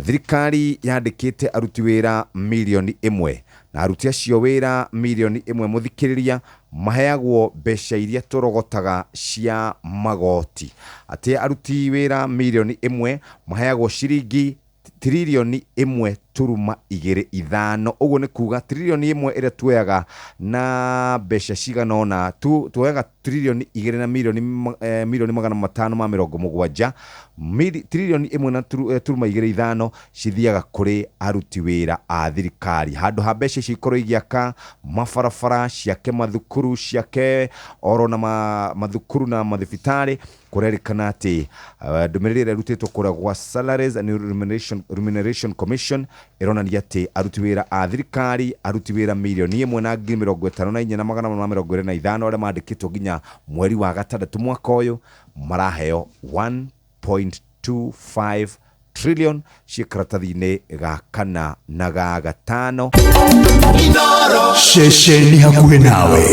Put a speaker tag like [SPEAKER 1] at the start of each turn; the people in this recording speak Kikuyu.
[SPEAKER 1] Thirikari yandĩkĩte aruti wĩra mirioni ĩmwe, na aruti acio wĩra mirioni ĩmwe mũthikĩrĩria maheagwo mbeca iria tũrogotaga cia magoti. Atĩ aruti wĩra mirioni ĩmwe maheagwo ciringi tiririoni ĩmwe turuma igĩrĩ ithano. Ũguo nĩ kuga tiririoni ĩmwe ĩrĩa tuoyaga na mbeca cigana ũna, tuoyaga tiririoni igĩrĩ na mirioni, mirioni 570, tiririoni ĩmwe na turuma igĩrĩ ithano cithiaga kũrĩ aruti wĩra a thirikari. Handũ ha mbeca icio ikorwo igĩaka mabarabara, ciake mathukuru, ciake oro na mathukuru na mathibitarĩ, kũrerĩkana atĩ ndũmĩrĩri ĩrĩa ĩrutĩtwo kũrĩa gwa Salaries and Remuneration Commission ĩronania atĩ aruti wĩra a thirikari, aruti wĩra 1,054,425 arĩa mandĩkĩtwo nginya mweri wa gatandatũ mwaka ũyũ maraheo 1.25 trillion ciĩ karatathi-inĩ ga kana na ga gatano.
[SPEAKER 2] Ceceni hakuhĩ nawe.